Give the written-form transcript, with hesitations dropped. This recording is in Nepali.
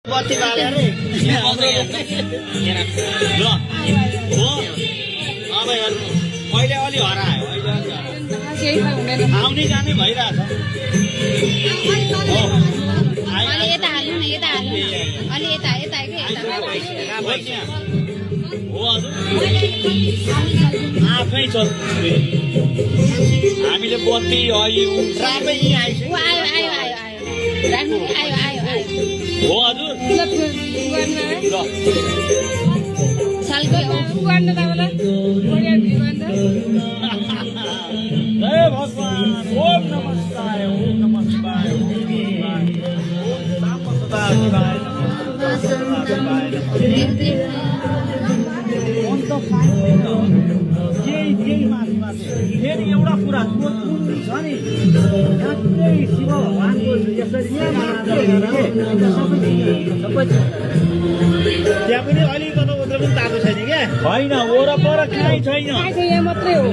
बत्ती बालेर ल हो अब हेर्नु अहिले अलि हरायो आउने जाने भइरहेछ अलि यता हाल्नु न यता हाल्नु अलि यता यता के हो हजुर आफै चल हामीले बत्ती रामै आइसक्यो आयो आयो आयो आयो राख्नु आयो आयो आयो हो हजुर ल सालको जय भगवान ओम नमः शिवाय ओम नमः शिवाय ओम नमः शिवाय फेरि एउटा कुरा छ नि ठ्याक्कै शिव भगवानको यसरी त्यहाँ पनि अलिक उत्र पनि तातो छैन क्या होइन वरपर कहीँ छैन यहाँ मात्रै हो